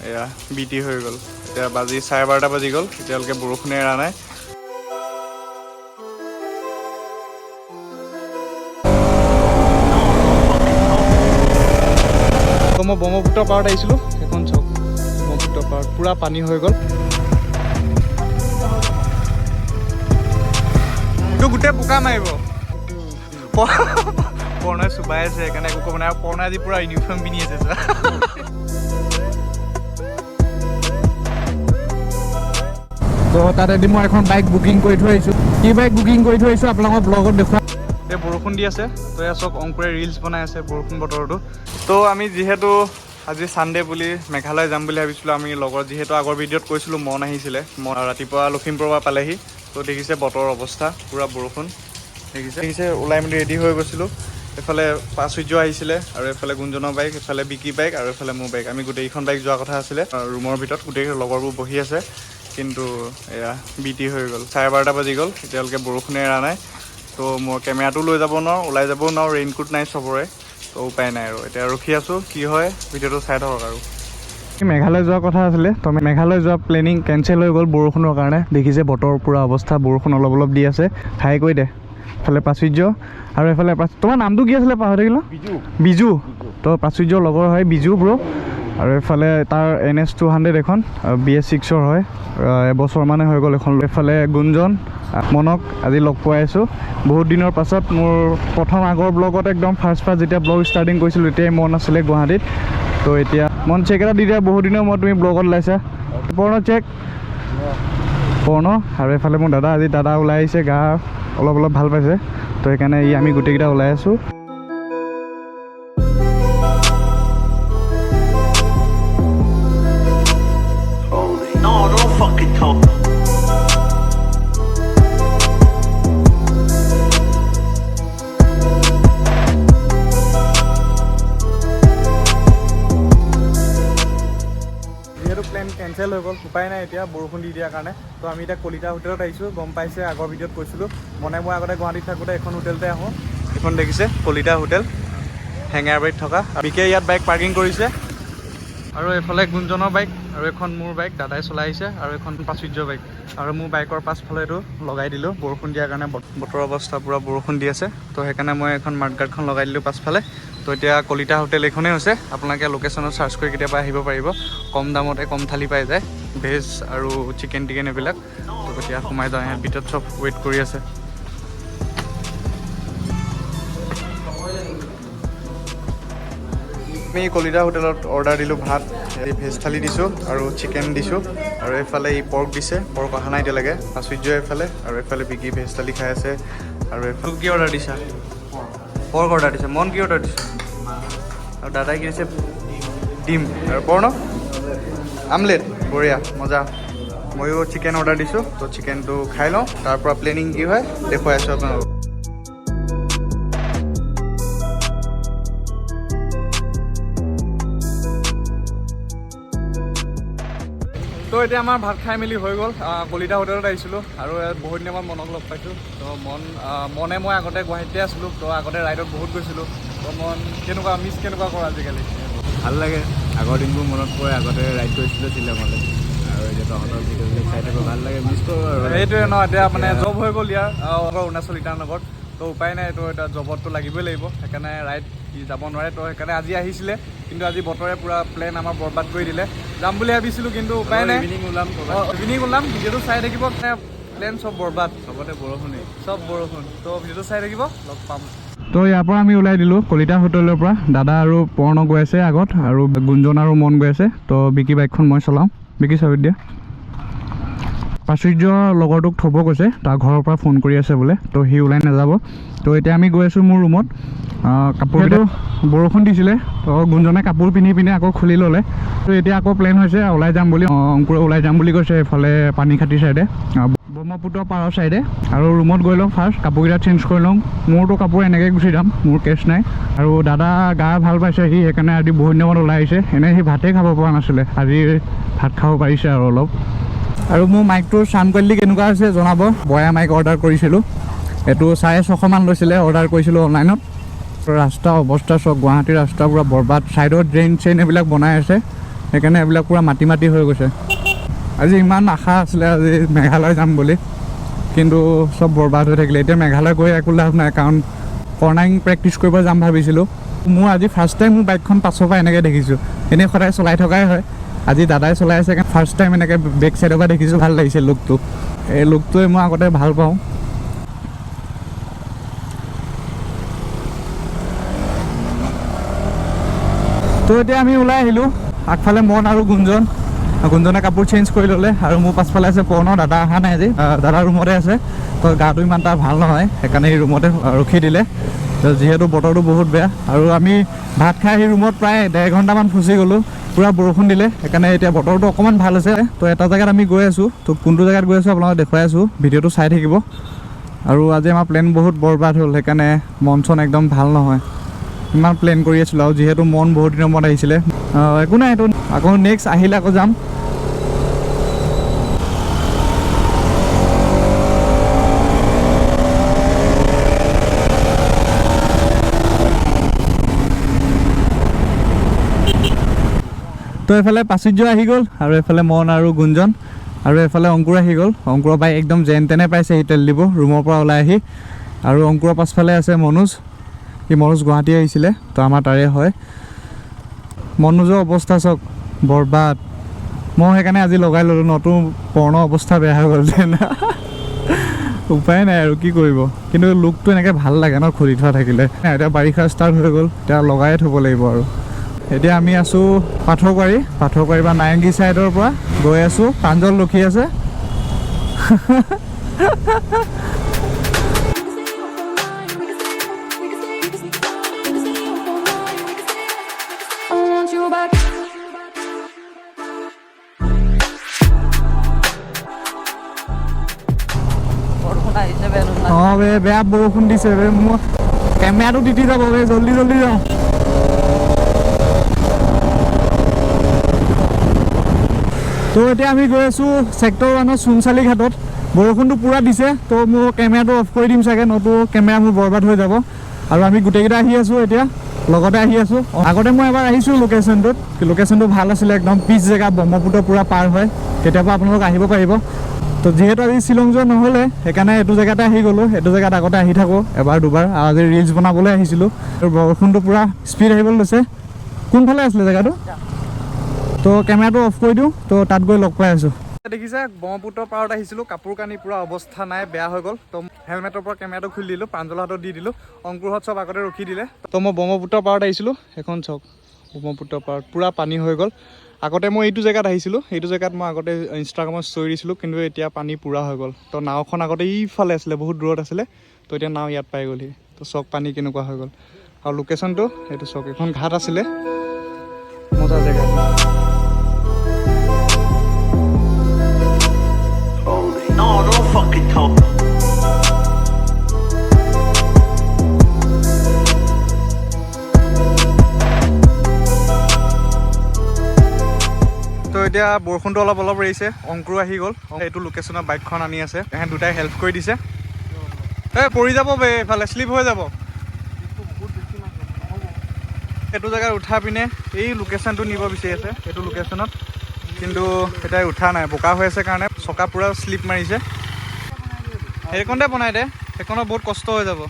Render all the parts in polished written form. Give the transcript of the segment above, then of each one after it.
এয়া বিটি হৈ গ'ল। এতিয়া বাজি 12:30 বাজি গ'ল, এতিয়ালৈকে বৰষুণে এৰা নাই। তো মই ব্ৰহ্মপুত্ৰ পাৰত আহিছিলোঁ, সেইখন চাওক ব্ৰহ্মপুত্ৰ পাৰত পূৰা পানী হৈ গ'ল। এইটো গোটেই বোকা মাৰিব। পৰ্ণই চুবাই আছে, সেইকাৰণে একো ক'ব নাই। আৰু পৰ্ণই আজি পূৰা ইউনিফৰ্ম পিন্ধি আছে চোৱা। তো তাত এদিন মই এখন বাইক বুকিং কৰি থৈ আহিছোঁ। কি বাইক বুকিং কৰি থৈ আহিছোঁ আপোনালোকৰ ব্লগত দেখুওৱা। এতিয়া বৰষুণ দি আছে, তো এয়া চাওক অংকুৰে ৰিলচ বনাই আছে বৰষুণ বতৰতো। তো আমি যিহেতু আজি ছানডে বুলি মেঘালয় যাম বুলি ভাবিছিলোঁ আমি লগৰ, যিহেতু আগৰ ভিডিঅ'ত কৈছিলোঁ মন আহিছিলে। মন ৰাতিপুৱা লখিমপুৰৰ পৰা পালেহি। তো দেখিছে বতৰৰ অৱস্থা, পূৰা বৰষুণ দেখিছে দেখিছে ওলাই মেলি ৰেডি হৈ গৈছিলোঁ। এইফালে প্ৰাচুৰ্য আহিছিলে আৰু এইফালে গুঞ্জনৰ বাইক, এইফালে বিকি বাইক আৰু এইফালে মোৰ বাইক। আমি গোটেইকেইখন বাইক যোৱা কথা আছিলে। ৰুমৰ ভিতৰত গোটেই লগৰবোৰ বহি আছে, কিন্তু এয়া বিটি হৈ গ'ল। 12:30 বাজি গ'ল, এতিয়ালৈকে বৰষুণে এৰা নাই। তো মই কেমেৰাটো লৈ যাব নোৱাৰোঁ, ওলাই যাবও নোৱাৰোঁ, ৰেইনকোট নাই চবৰে, তো উপায় নাই আৰু এতিয়া ৰখি আছোঁ, কি হয় ভিডিঅ'টো চাই থাকক। আৰু মেঘালয় যোৱাৰ কথা আছিলে, তো মেঘালয় যোৱা প্লেনিং কেঞ্চেল হৈ গ'ল বৰষুণৰ কাৰণে। দেখিছে বতৰৰ পূৰা অৱস্থা, বৰষুণ অলপ অলপ দি আছে। হাই কৰি দে। এফালে প্ৰাচুৰ্য আৰু এফালে তোমাৰ নামটো কি আছিলে পাহৰি থাকিলোঁ? বিজু। তো প্ৰাচুৰ্যৰ লগৰ হয় বিজু ব্ৰ'। আৰু এইফালে তাৰ NS 200 এখন, BS6ৰ হয়, এবছৰমানে হৈ গ'ল এখন। এইফালে গুঞ্জন মনক আজি লগ পোৱাই আছোঁ বহুত দিনৰ পাছত। মোৰ প্ৰথম আগৰ ব্লগত একদম ফাৰ্ষ্ট যেতিয়া ব্লগ ষ্টাৰ্টিং কৰিছিলোঁ তেতিয়াই মন আছিলে গুৱাহাটীত। তো এতিয়া মন চেক এটা দি দিয়া, বহুত দিনৰ মূৰত তুমি ব্লগত ওলাইছা। পৰ্ণ চেক পৰ্ণ। আৰু এইফালে মোৰ দাদা, আজি দাদা ওলাই আহিছে, গা অলপ অলপ ভাল পাইছে, তো সেইকাৰণে ই আমি গোটেইকেইটা ওলাই আছোঁ। No, don't fucking talk. যিহেতু প্লেন কেঞ্চেল হৈ গ'ল, উপায় নাই এতিয়া বৰষুণ দি দিয়াৰ কাৰণে। তো আমি এতিয়া কলিতা হোটেলত আহিছোঁ, গম পাইছে আগৰ ভিডিঅ'ত কৈছিলোঁ। মনে মই আগতে গুৱাহাটীত থাকোঁতে এখন হোটেলতে আহোঁ। এইখন দেখিছে কলিতা হোটেল, হেঙেৰাবাৰীত থকা। বিকে ইয়াত বাইক পাৰ্কিং কৰিছে। আৰু এইফালে গুঞ্জনৰ বাইক আৰু এখন মোৰ বাইক দাদাই চলাই আহিছে আৰু এখন প্ৰাচুৰ্য বাইক। আৰু মোৰ বাইকৰ পাছফালে এইটো লগাই দিলোঁ বৰষুণ দিয়াৰ কাৰণে। বতৰৰ অৱস্থা পূৰা বৰষুণ দি আছে, তো সেইকাৰণে মই এখন মাডগাৰ্ডখন লগাই দিলোঁ পাছফালে। তো এতিয়া কলিতা হোটেল এইখনেই হৈছে, আপোনালোকে লোকেশ্যনত চাৰ্চ কৰি কেতিয়াবা আহিব পাৰিব। কম দামতে কম থালি পাই যায়, ভেজ আৰু চিকেন টিকেন এইবিলাক। তো এতিয়া সোমাই যাওঁ, ইয়াত ভিতৰত চব ৱেইট কৰি আছে। আমি কলিতা হোটেলত অৰ্ডাৰ দিলোঁ ভাত, এই ভেজ থালি দিছোঁ আৰু চিকেন দিছোঁ। আৰু এইফালে ই পৰ্ক দিছে, পৰ্ক অহা নাই এতিয়ালৈকে। প্ৰাচুৰ্য এইফালে আৰু এইফালে বিকি ভেজ থালি খাই আছে। আৰু এইফালে কি অৰ্ডাৰ দিছা? পৰ্ক অৰ্ডাৰ দিছে। মন কি অৰ্ডাৰ দিছে? আৰু দাদাই কি দিছে? ডিম আৰু পৰ্ণ আমলেট। বঢ়িয়া মজা। ময়ো চিকেন অৰ্ডাৰ দিছোঁ, তো চিকেনটো খাই লওঁ, তাৰ পৰা প্লেনিং কি হয় দেখুৱাই আছোঁ আপোনালোকক। তো এতিয়া আমাৰ ভাত খাই মেলি হৈ গ'ল। কলিতা হোটেলত আহিছিলোঁ আৰু ইয়াত বহুত দিনৰ মূৰত মনক লগ পাইছোঁ। তো মনে মই আগতে গুৱাহাটীতে আছিলোঁ, তো আগতে ৰাইডত বহুত গৈছিলোঁ। তো মন কেনেকুৱা মিছ কেনেকুৱা কৰ আজিকালি? ভাল লাগে, আগৰ দিনবোৰ মনত পৰে। আগতে ৰাইড কৰিছিলোঁ শ্বিলঙলৈ আৰু এতিয়া তহঁতৰ ভিডিঅ'বিলাক চাই থাকোঁ, ভাল লাগে, মিছ কৰোঁ আৰু। সেইটোৱে ন, এতিয়া মানে জব হৈ গ'ল ইয়াৰ অৰুণাচল ইটানগৰত, তো উপায় নাই, তো এতিয়া জবতটো লাগিবই লাগিব, সেইকাৰণে ৰাইড যাব নোৱাৰে। তো সেইকাৰণে আজি আহিছিলে, কিন্তু আজি বতৰে পূৰা প্লেন আমাৰ বৰবাদ কৰি দিলে। যাম বুলি ভাবিছিলোঁ কিন্তু উপায় নাই। ইভিনিং ওলাম ক'ৰবাত। অঁ, ইভিনিং ওলাম, ভিডিঅ'টো চাই থাকিব। মানে প্লেন চব বৰবাদ, চবতে বৰষুণেই, চব বৰষুণ। তো ভিডিঅ'টো চাই থাকিব, লগ পাম। তো ইয়াৰ পৰা আমি ওলাই দিলোঁ কলিতা হোটেলৰ পৰা। দাদা আৰু পৰ্ণ গৈ আছে আগত আৰু গুঞ্জন আৰু মন গৈ আছে। তো বিকি বাইকখন মই চলাওঁ, বিকি চাবি দিয়া। প্ৰাচুৰ্য লগৰটোক থ'ব গৈছে, তাৰ ঘৰৰ পৰা ফোন কৰি আছে বোলে, তো সি ওলাই নাযাব। তো এতিয়া আমি গৈ আছোঁ মোৰ ৰুমত। কাপোৰটো বৰষুণ দিছিলে, তো গুঞ্জনে কাপোৰ পিন্ধি পিনে আকৌ খুলি ল'লে। তো এতিয়া আকৌ প্লেন হৈছে ওলাই যাম বুলি। অংকুৰে ওলাই যাম বুলি কৈছে এইফালে পানীখাতি চাইডে, ব্ৰহ্মপুত্ৰ পাৰৰ চাইডে। আৰু ৰুমত গৈ লওঁ ফাৰ্ষ্ট, কাপোৰকেইটা চেঞ্জ কৰি লওঁ। মোৰতো কাপোৰ এনেকৈ গুচি যাম, মোৰ কেছ নাই। আৰু দাদা গা ভাল পাইছে সি, সেইকাৰণে আজি বহুত দিনৰ মূৰত ওলাই আহিছে। এনেই সি ভাতেই খাব পৰা নাছিলে, আজি ভাত খাব পাৰিছে আৰু অলপ। আৰু মোৰ মাইকটোৰ চাউণ্ড কোৱালিটি কেনেকুৱা হৈছে জনাব। বয়া মাইক অৰ্ডাৰ কৰিছিলোঁ, এইটো 650মান লৈছিলে, অৰ্ডাৰ কৰিছিলোঁ অনলাইনত। ৰাস্তা অৱস্থা চব গুৱাহাটীৰ ৰাস্তা পূৰা বৰবাদ। ছাইডত ড্ৰেইন চেইন এইবিলাক বনাই আছে। সেইকাৰণে এইবিলাক পূৰা মাটি মাটি হৈ গৈছে। আজি ইমান আশা আছিলে আজি মেঘালয় যাম বুলি, কিন্তু চব বৰবাদ হৈ থাকিলে। এতিয়া মেঘালয় গৈ একো লাভ নাই, কাৰণ কৰ্ণাৰিং প্ৰেক্টিচ কৰিব যাম ভাবিছিলোঁ। মোৰ আজি ফাৰ্ষ্ট টাইম মোৰ বাইকখন পাছৰ পৰা এনেকৈ দেখিছোঁ, এনেই সদায় চলাই থকাই হয়। আজি দাদাই চলাই আছে, ফাৰ্ষ্ট টাইম এনেকৈ বেক চাইডৰ পৰা দেখিছোঁ, ভাল লাগিছে লুকটো। এই লুকটোৱে মই আগতে ভাল পাওঁ। তো এতিয়া আমি ওলাই আহিলোঁ। আগফালে মন আৰু গুঞ্জন, গুঞ্জনে কাপোৰ চেঞ্জ কৰি ল'লে আৰু মোৰ পাছফালে আছে পৰ্ণ। দাদা অহা নাই আজি, দাদা ৰুমতে আছে। তো গাটো ইমান এটা ভাল নহয়, সেইকাৰণে সি ৰুমতে ৰখি দিলে। তো যিহেতু বতৰটো বহুত বেয়া আৰু আমি ভাত খাই আহি ৰুমত প্ৰায় 1.5 ঘণ্টামান ফচি গ'লোঁ, পূৰা বৰষুণ দিলে। সেইকাৰণে এতিয়া বতৰটো অকণমান ভাল হৈছে। তো এটা জেগাত আমি গৈ আছোঁ, তো কোনটো জেগাত গৈ আছোঁ আপোনালোকক দেখুৱাই আছোঁ, ভিডিঅ'টো চাই থাকিব। আৰু আজি আমাৰ প্লেন বহুত বৰবাদ হ'ল, সেইকাৰণে মন চন একদম ভাল নহয়। ইমান প্লেন কৰি আছিলোঁ আৰু যিহেতু মন বহুত দিনৰ মূৰত আহিছিলে। একো নাই, এইটো আকৌ নেক্সট আহিলে আকৌ যাম। তো এইফালে প্ৰাচুৰ্য আহি গ'ল আৰু এইফালে মন আৰু গুঞ্জন আৰু এইফালে অংকুৰ আহি গ'ল। অংকুৰৰ বাইক একদম যেন তেনে পাইছে সি তেল দিব ৰুমৰ পৰা ওলাই আহি। আৰু অংকুৰৰ পাছফালে আছে মনোজ, সি মনোজ গুৱাহাটী আহিছিলে, তো আমাৰ তাৰে হয়। মনোজৰ অৱস্থা চাওক বৰবাদ। মই সেইকাৰণে আজি লগাই ল'লোঁ, নতুন পৰ্ণ অৱস্থা বেয়া হৈ গ'ল যেন। উপায় নাই আৰু কি কৰিব, কিন্তু লুকটো এনেকৈ ভাল লাগে ন খুলি থোৱা থাকিলে। এতিয়া বাৰিষা ষ্টাৰ্ট হৈ গ'ল, এতিয়া লগায়ে থ'ব লাগিব আৰু। এতিয়া আমি আছোঁ পাথৰকুৱাৰী, পাথৰকুৱাৰী বা নাৰেংগী ছাইডৰ পৰা গৈ আছোঁ। প্ৰাঞ্জল ৰখি আছে। অঁ বে, বেয়া বৰষুণ দিছে বে, মোৰ কেমেৰাটো তিতি যাব বে, জল্দি জল্দি যাওঁ। তো এতিয়া আমি গৈ আছোঁ ছেক্টৰ 1ৰ চূণচালি ঘাটত। বৰষুণটো পূৰা দিছে, তো মোৰ কেমেৰাটো অফ কৰি দিম চাগে, নতুন কেমেৰা মোৰ বৰবাদ হৈ যাব। আৰু আমি গোটেইকেইটা আহি আছোঁ এতিয়া, লগতে আহি আছোঁ। আগতে মই এবাৰ আহিছোঁ লোকেশ্যনটোত, লোকেশ্যনটো ভাল আছিলে একদম, পিচ জেগা, ব্ৰহ্মপুত্ৰ পূৰা পাৰ হয়, কেতিয়াবা আপোনালোক আহিব পাৰিব। তো যিহেতু আজি শ্বিলং যোৱা নহ'লে, সেইকাৰণে এইটো জেগাতে আহি গ'লোঁ। এইটো জেগাত আগতে আহি থাকোঁ এবাৰ দুবাৰ, আৰু আজি ৰিলচ বনাবলৈ আহিছিলোঁ। আৰু বৰষুণটো পূৰা স্পীড আহিবলৈ লৈছে। কোনফালে আছিলে জেগাটো? তো কেমেৰাটো অফ কৰি দিওঁ, তো তাত গৈ লগ পাই আছোঁ। দেখিছে ব্ৰহ্মপুত্ৰ পাৰত আহিছিলোঁ, কাপোৰ কানি পূৰা অৱস্থা নাই, বেয়া হৈ গ'ল। তো হেলমেটৰ পৰা কেমেৰাটো খুলি দিলোঁ, প্ৰাঞ্জলৰ হাতত দি দিলোঁ, অংকুৰহঁত চব আগতে ৰখি দিলে। তো মই ব্ৰহ্মপুত্ৰ পাৰত আহিছিলোঁ, সেইখন চাওক ব্ৰহ্মপুত্ৰ পাৰত পূৰা পানী হৈ গ'ল। আগতে মই এইটো জেগাত আহিছিলোঁ, এইটো জেগাত মই আগতে ইনষ্টাগ্ৰামত ষ্টৰি দিছিলোঁ, কিন্তু এতিয়া পানী পূৰা হৈ গ'ল। তো নাওখন আগতে ইফালে আছিলে, বহুত দূৰত আছিলে, তো এতিয়া নাও ইয়াত পাই গ'লহি। তো চক পানী কেনেকুৱা হৈ গ'ল। আৰু লোকেশ্যনটো এইটো চাওক, এইখন ঘাট আছিলে, মজা জেগা। No, don't fucking talk. তো এতিয়া বৰষুণটো অলপ অলপ এৰিছে, অংকুৰো আহি গ'ল। এইটো লোকেশ্যনত বাইকখন আনি আছে, এহেঁত দুটাই হেল্প কৰি দিছে। এই পৰি যাব বে, এইফালে শ্লিপ হৈ যাব। এইটো জেগাত উঠা পিনে এই লোকেশ্যনটো নিব বিচাৰি আছে, এইটো লোকেশ্যনত, কিন্তু এতিয়া উঠা নাই, বোকা হৈ আছে কাৰণে চকা পূৰা শ্লিপ মাৰিছে। সেইকণতে বনাই দে, সেইকণত বহুত কষ্ট হৈ যাব।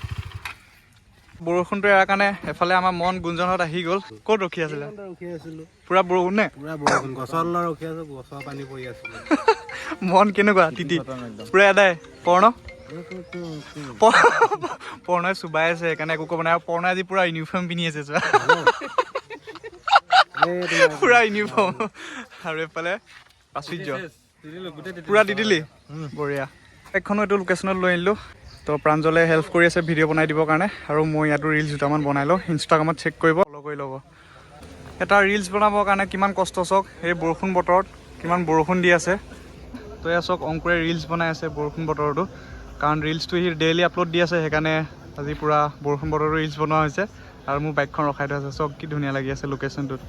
বৰষুণটো এৰাৰ কাৰণে এফালে আমাৰ মন গুঞ্জনহঁত আহি গ'ল। ক'ত ৰখি আছিলে? ৰখি আছিলো। পূৰা বৰষুণ নে? পূৰা বৰষুণ, গছৰ তলত ৰখি আছো, গছৰ পানী পৰি আছিলে। মন কেনেকুৱা তিতি পূৰা এদাই। পৰ্ণ পৰ্ণই চুবাই আছে, সেইকাৰণে একো ক'ব নাই। আৰু পৰ্ণই আজি পূৰা ইউনিফৰ্ম পিন্ধি আছে, চোৱা পূৰা ইউনিফৰ্ম। আৰু এইফালে প্ৰাচুৰ্য পূৰা তিতিলি, বঢ়িয়া। বাইকখনো এইটো লোকেশ্যনত লৈ আনিলোঁ। তো প্ৰাঞ্জলে হেল্প কৰি আছে ভিডিঅ' বনাই দিবৰ কাৰণে, আৰু মই ইয়াতো ৰিলচ দুটামান বনাই লওঁ। ইনষ্টাগ্ৰামত চেক কৰিব, ফ'ল' কৰি ল'ব। এটা ৰিলচ বনাবৰ কাৰণে কিমান কষ্ট চাওক, এই বৰষুণ বতৰত কিমান বৰষুণ দি আছে। তো এয়া চাওক অংকুৰে ৰিলচ বনাই আছে বৰষুণ বতৰতো, কাৰণ ৰিলচটো সি ডেইলি আপলোড দি আছে, সেইকাৰণে আজি পূৰা বৰষুণ বতৰতো ৰিলচ বনোৱা হৈছে। আৰু মোৰ বাইকখন ৰখাই থোৱা আছে, চাওক কি ধুনীয়া লাগি আছে লোকেশ্যনটোত।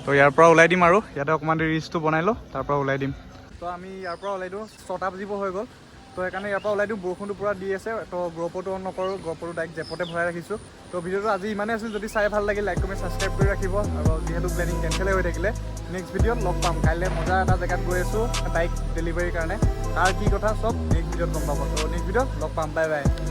তো ইয়াৰ পৰা ওলাই দিম আৰু ইয়াতে অকণমান দেৰি ৰিলচটো বনাই লওঁ, তাৰ পৰা ওলাই দিম। তো আমি ইয়াৰ পৰা ওলাই দিওঁ, 6টা বাজিব হৈ গ'ল। তো সেইকাৰণে ইয়াৰ পৰা ওলাই দিওঁ। বৰষুণটো পূৰা দি আছে, তো গ'প্ৰ'টো অন নকৰোঁ, গ'প্ৰ'টো ডাইৰেক্ট জেপতে ভৰাই ৰাখিছোঁ। তো ভিডিঅ'টো আজি ইমানেই আছিল। যদি চাই ভাল লাগিল, লাইক, কমেণ্ট, ছাবস্ক্ৰাইব কৰি ৰাখিব। আৰু যিহেতু প্লেনিং কেঞ্চেলে হৈ থাকিলে, নেক্সট ভিডিঅ'ত লগ পাম। কাইলৈ মজা এটা জেগাত গৈ আছোঁ বাইক ডেলিভাৰীৰ কাৰণে। তাৰ কি কথা চব নেক্সট ভিডিঅ'ত গম পাব। তো নেক্সট ভিডিঅ'ত লগ পাম, বাই বাই।